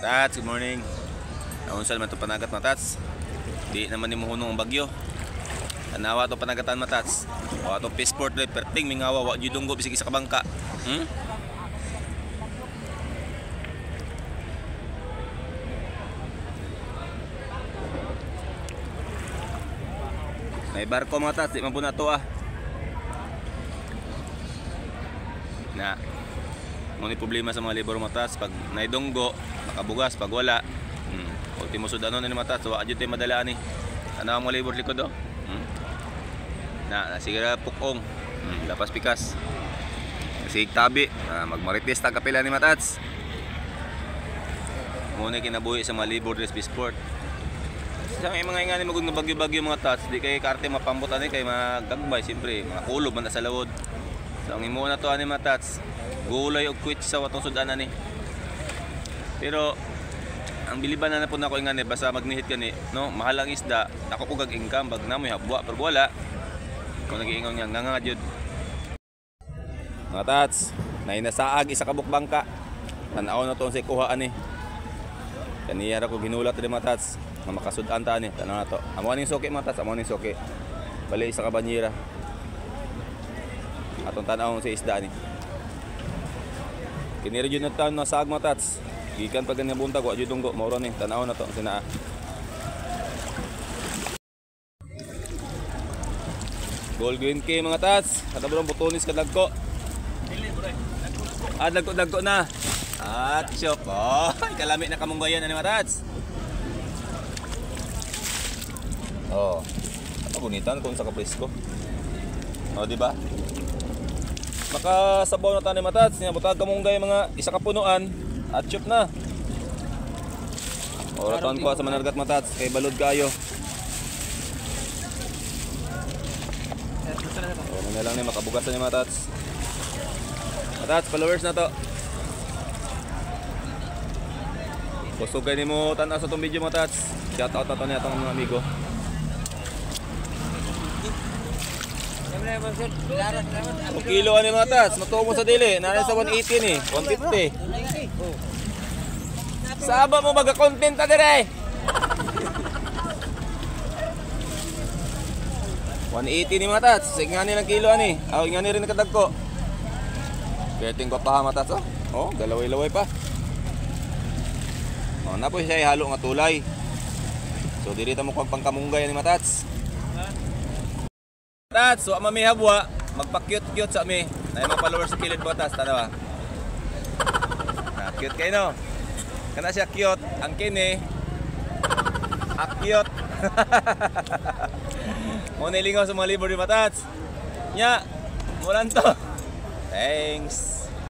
Tats, good morning. Naunsa naman itong panagat mga tats. Di naman ni muhunong ang bagyo. Tanawa itong panagatan mga tats. O atong passport le perting mingawa wa jud dunggo bisag isa ka bangka. May barko mga tats, di man po na to ah. Na. Ngunit problema sa mga libro mga tats, pag naidunggo, nakabugas, pag wala, ultimo sudanon ni mga tats, wa jud tay madala ani. Ano ang mga libro likod oh? Na, sige ra pukong. Lapas pikas. Sige tabi, magmarites ta kapila ni matats. Ngunit kinabuhi sa mga libro diri sa Bisport. Sa mga ingani magud nga bagyo-bagyo mga tats, di kay karte mapambot ani kay magagmay siyempre, mga kulob man na sa lawod. So ang imo na to ani mga tats, gulay og kwitsa watong sudan ani. Pero ang biliban na po nako ingani basta magnihit kani, no, mahal ang isda, ako ko gag income bag namoy habwa pero wala. Kung nagiingon nga nga jud. Mga tats, nainasaag isa ka bukbangka. Tan-aw na to ang kuha ani. Kaniya ra ko ginulat diri mga tats, nga makasud-an ta ani, tan-aw na to. Amo aning suki mga tats, amo aning suki. Bali isa ka banyera. Atong tan-aw sa isda ani. Kini ra jud na taon nasaag mga tats. Gikan pa ganyan buntag wa jud dunggo, mao ra ni tan-aw na to sinaa. Gold green K mga tats. Katabrong butonis kadagko. Ah, dagko-dagko na. At chok. Oh, kalami na kamunggayan ani mga tats. Oh. Ato gunitan kung sa kapresko. Oh, di ba? Makasabaw na tani mga tats. Nya butag kamunggay mga isa ka punuan. At chop na. Ora taon ko sa manargat mga tats kay balod kayo. Oh, na lang ni makabugasan ni mga tats. Mga tats, followers na to. Kusugay nimo tan-aw sa tong video mga tats. Shout out na to ni atong mga amigo. O kilo ani mga tats, matuo mo sa dili, naa sa 180 ni, 150. Saba mo baga content ta dire. 180 ni mga tats, sige nga ni lang kilo ani. Aw nga ni rin nakadagko. Perting ko pa mga tats oh. Oh, galaway-laway pa. Oh, na po siya halo nga tulay. So diri ta mo kag pangkamunggay ani mga tats. Tats, wa mami habwa, magpa-cute-cute sa mi. Na mga followers sa kilid mga tats, tanawa. Na cute kay no. Kana siya cute, ang kini cute. Mo nilingaw sa mga libro ni mga tats. Nya, mo lang to. Thanks.